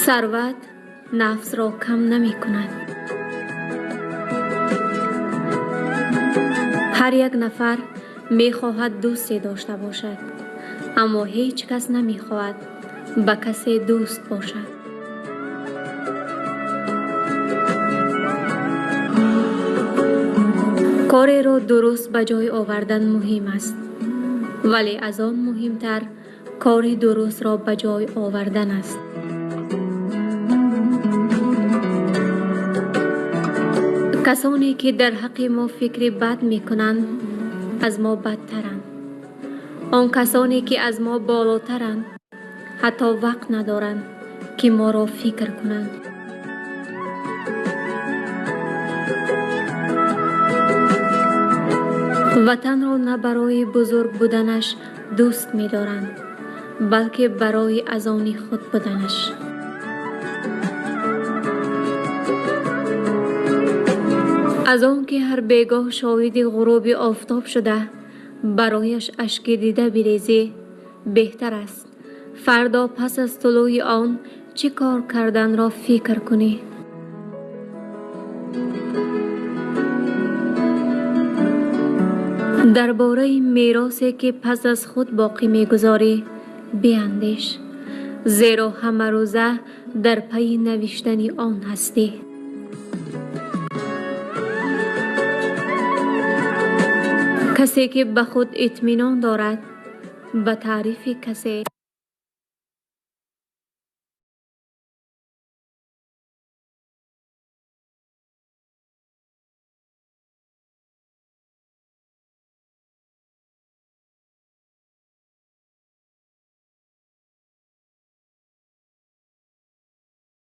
Сарват нафсро кам намекунад. Ҳар як нафар мехоҳад дӯсте дошта бошад, аммо ҳеҷ кас намехоҳад ба касе дӯст бошад. Кореро дуруст ба ҷой овардан муҳим аст, вале аз он муҳимтар кори дурустро ба ҷой овардан аст. Касоне ки дар ҳаққи мо фикри бад мекунанд, аз мо бадтаранд. Он касоне ки аз мо болотаранд, ҳатто вақт надоранд, ки моро фикр кунанд. Ватанро на барои бузург буданаш дӯст медоранд, балки барои аз они худ буданаш. Аз он ки ҳар бегоҳ шоҳиди ғуруби офтоб шуда, барояш ашки дида бирезӣ, беҳтар аст фардо пас аз тулӯи он чӣ кор карданро фикр кунӣ. Дар бораи меросе ки пас аз худ боқӣ мегузорӣ, биандеш, зеро ҳамарӯза дар пайи навиштани он ҳастӣ. Касе ки ба худ итминон дорад, ба таърифи касе